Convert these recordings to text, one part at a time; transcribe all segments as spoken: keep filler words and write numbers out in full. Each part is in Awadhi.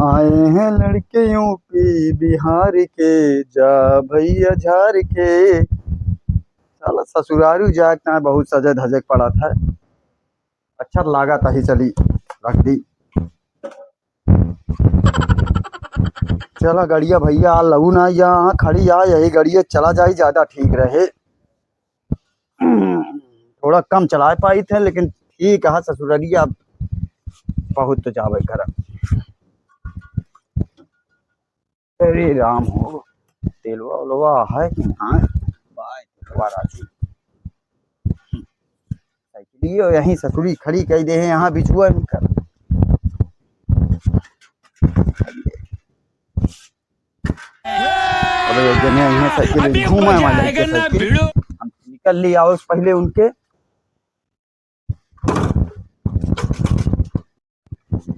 आए हैं लड़के यूपी बिहार के, जा भैया झार के। साला ससुरारू जाए के ना बहुत सजे धजे के पड़त है। अच्छा लागत ही, चली रख दी। चला गड़िया भैया, आ लहू ना, यहाँ खड़ी आ, यही गड़िया चला जाई, ज्यादा ठीक रहे। थोड़ा कम चलाए पाई थे, लेकिन ठीक है, ससुररिया बहुत तो जावे करा। अरे राम हो, तेलवा उलवा है कि ना? बाय तेलवा राजू। साइकिलियो यहीं ससुरी खड़ी कई दे हैं, यहाँ बिचुआ में कर। अबे एक जने यहाँ साइकिल घूमे वाले के साइकिल। हम निकल लिया और पहले उनके।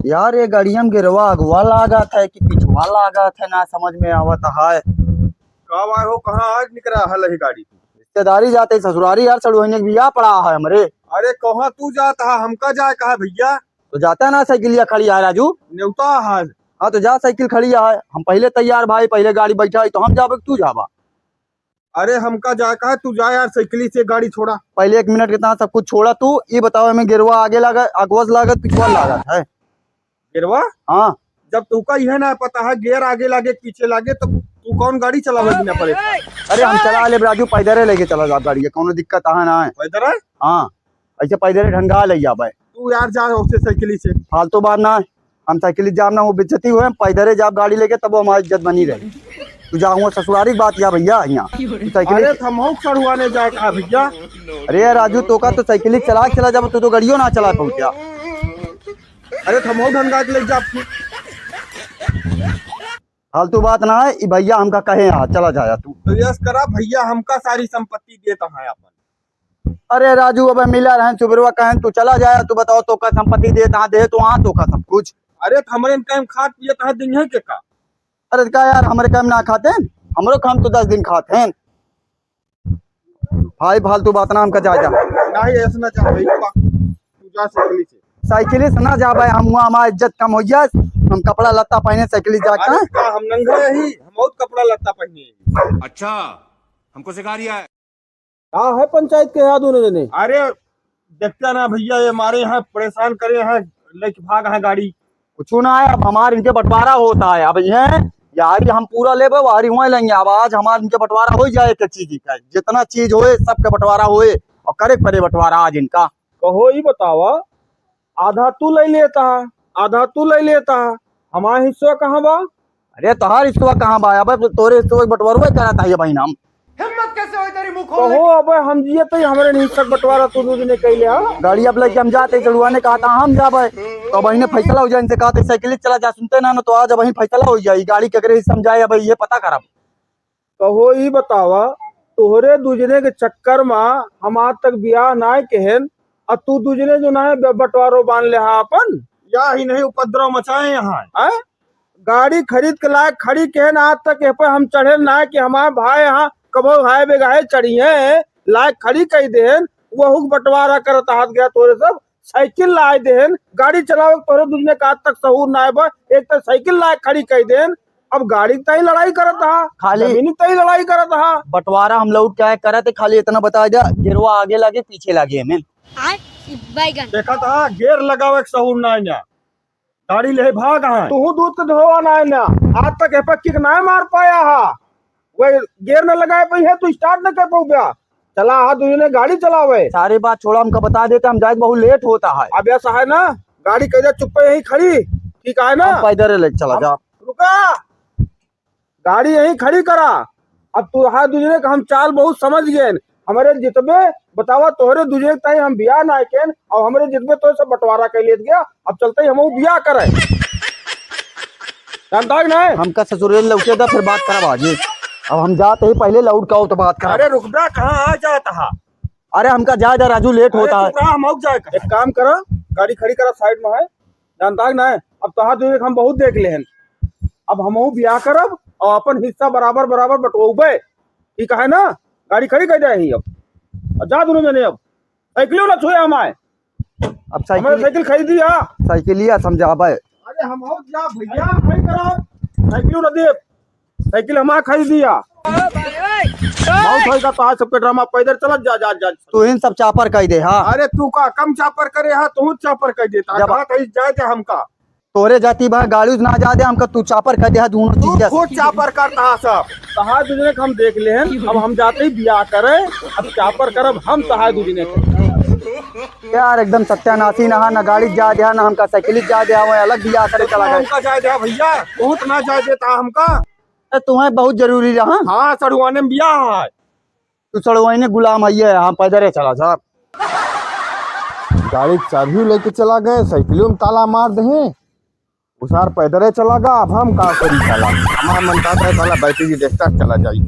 यार, ये गाड़िया में गिरवा अगवा लागत है कि पिछवा लागत है, ना समझ में आवत है। का बार हो, कहाँ आज निकला है लही गाड़ी? रिश्तेदारी जाते ससुरारी यार, सड़ुआइने के बियाह पड़ा है हमरे। अरे कहाँ तू जात है, हमका जाए कहा भैया? तो जाता ना, साइकिलिया खड़ी है राजू। नेवता है। हाँ तो जा, साइकिल खड़ी है, हम पहले तैयार भाई, पहले गाड़ी बैठा है तो हम जाबे कि तू जाबा? अरे हमका जाए कहा, तू जा यार, साइकिली से गाड़ी छोड़ा। पहले एक मिनट के तना सब कुछ छोड़ा, तू ये बताओ, हमें गिरवा आगे लागत, अगवस लागत, पिछवा लागत है? गिरवा? हाँ। जब तुका यह ना पता है गियर आगे लागे कि पीछे लागे, तो तू कौन गाड़ी चलावे बिना परे? अरे हम चला ले राजू, पैदल ही लेके चला जा गाड़ी, कौनो दिक्कत है ना है। पैदल है? हाँ, ऐसे पैदल ही ढंगा ले जाबे। तू यार जा उससे साइकिली से। फालतू बात ना है, हम साइकिली जाब ना, वो बेइज्जती हुए, हम पैदल ही जाब गाड़ी लेके, तब वो हमारी इज्जत बनी रही। तू जा हुआ ससुरारी की बात या भैया, यहाँ तू साइकिली अरे से। थमहू सड़ुआने जाए कहा भैया? अरे यार राजू, तो का तो साइकिली चला के चला जाबे, तू तो गाड़ियों ना चला पहुँचा। अरे थमहू ढंगा के ले जा। फालतू बात ना है, ई भैया हमका कहे यहाँ चला जाया तू। तो यस करा भैया, हमका सारी संपत्ति देता है अपन। अरे राजू, अबे मिला रहन सुबेरवा, कहन तू चला जाया, तू बताओ तो का संपत्ति देता है, दे तो हाँ तो का सब कुछ। अरे तो हमरे कहीं खात पियत है दिन है के का? अरे का यार, हमरे काम ना खाते हैं, हमरो काम तो दस दिन खाते हैं। भाई फालतू बात ना, हमका जा जा। नहीं, ऐसे ना जा भाई, तू जा साइकिल से। साइकिल से ना जा भाई, हम वहाँ हमारा इज्जत कम हो गया, हम कपड़ा लत्ता पहने साइकिल से जाता अरे है। का हम नंगे ही, हम बहुत कपड़ा लत्ता पहने हैं। अच्छा, हमको सिखा रिया है। का है पंचायत के यहाँ दोनों जने? अरे देखता ना भैया, ये हमारे यहाँ परेशान करे हैं, लेके भाग हैं गाड़ी। कुछ ना है, अब हमार इनके बंटवारा होता है। अब ये यारी हम पूरा लेबे, वारी हुआ लेंगे। अब आज हमार इनके बंटवारा हो जाए, एक चीज का, जितना चीज होए, सबके बंटवारा होए और करे परे बंटवारा आज इनका। कहो, ई बतावा, आधा तू ले लेता है, आधा तू ले लेता है, हमारा हिस्सा कहाँ बा? अरे, तोहार हिस्सा कहाँ बा? अबे, तोरे हिस्सा के बंटवारवे करत है ये बहिन हम। हिम्मत कैसे होई तेरी मुंह खोलने कहो, अबे, हम जिए तो हमरे हिस्सा के बंटवारा तू दू जने कैले हा। गाड़ी अब लेके हम जाते, चढ़ुआ ने कहा था हम जाबे, तो अब इन्हें फैसला हो जाए, इनसे कहा था साइकिल चला जा, सुनते ना, ना तो आज अब वहीं फैसला हो जाए, गाड़ी केकरे हिस्सा में जाए, अब ये पता करब। कहो, ई बतावा, तोहरे दू जने के चक्कर मा हम आज तक बियाह नाय केहेन, आ तू दू जने जो नाय ब-, बंटवारो बांध ले हा अपन। या ही नहीं उपद्रव मचाए यहाँ। हैं? गाड़ी खरीद के लायक खड़ी केहेन, आज तक एह पे हम चढ़े नाय कि हमार भाई यहाँ कबो हाय बेगाहे चढ़िए, लायक खड़ी कही देहेन, वहू के बंटवारा करत हाथ गया तोरे सब। साइकिल लाए देहेन, गाड़ी चलावे के तोहरे दू जने का आज तक सहूर नाय बा। एक तो साइकिल लाए खड़ी कई देहेन, अब गाड़ी के ताई लड़ाई करत हा, खाली जमीन के ताई लड़ाई करत हा। बंटवारा हम लौट के आए करत, खाली इतना बता दे, गेरवा आगे लागे, पीछे लागे हमें। आय, ई बैगन। देखत हा, गेर लगावे के सहूर नाय ना, गाड़ी ले भाग हा। तू दूध के धोवा नाय ना, आज तक एपा किक नाय मार पाया हा। वही गेर न लगाए पाई है, तू स्टार्ट न कर पाऊ बा। चला हा, तू इन्हें गाड़ी चलावे। सारी बात छोड़ा, हमका बता देते, हम जाए बहुत लेट होता है। अब ऐसा है ना, गाड़ी कह दे चुप्पे यहीं खड़ी, ठीक है ना? हम पैदल ले चला हम जा। रुका, गाड़ी यहीं खड़ी करा। अब तू हा दू जने का हम चाल बहुत समझ गए। हमरे जितबे बतावा, तोहरे दू जने ताई हम बियाह ना केन, और हमरे जितबे तो सब बंटवारा कर लेत गया। अब चलते ही हमहू बियाह करे। जानता है कि नहीं? हमका ससुरे लौटे दा, फिर बात करब आगे। अब हम जाते ही पहले लौट का हो तो बात करब। अरे रुक बे, कहाँ आ जाता हा? अरे हमका जाए दा राजू, लेट अरे होता है। चुप रहा, हम आउक जाए का। एक काम करा, गाड़ी खड़ी करा साइड में है, जानता है कि नहीं? अब तोहार दू जने के हम बहुत देख लेहन, अब हमहू बियाह करब और अपन हिस्सा बराबर बराबर बंटवाउबे, ठीक है ना? गाड़ी खड़ी कर जाए ही अब, और जा दोनों जने, अब साइकिलो ना छुए हमारे। अब हमारे साइकिल, साइकिल खरीदी हा। साइकिलिया समझाबे। अरे हम और जा भैया, भाई करो। साइकिल न दे, साइकिल हमार खरीदिया। बहुत होइगा तो आज सबके ड्रामा, पैदल चलत जा, जा, जा। तू इन सब चापर कह दे, हाँ। अरे तू का कम चापर करे हा, तू चापर कह देता। जब कहा कहीं जाए दे हमका। तोरे जाति बा गाड़ी ना जा दे हमका, तू चापर कह दे हा दोनों तू चीज। खुद चापर करता हा सब। तहार दू जने के हम देख ले हैं, अब हम जाते ही बियाह करे, अब चापर करब हम तहार दू जने के। यार एकदम सत्यानाशी ना हा, ना गाड़ी जा दे हा, ना हमका साइकिल जा दे हा, वह अलग बियाह करे चला गए। हमका जाए दे हा भैया, बहुत ना जाए देता हमका। ए, तुम्हें बहुत जरूरी रहा। हाँ, सड़ुआने में बियाह है। तू सड़ुआने गुलाम है, ये हम पैदल ही चला जा। गाड़ी के चाबियो लेके चला गए, साइकिलो में ताला मार दे। उसार पैदल ही चला गा, अब हम का करी साला? हमार मन कहता है साला बैटरी डिस्चार्ज चला जाई।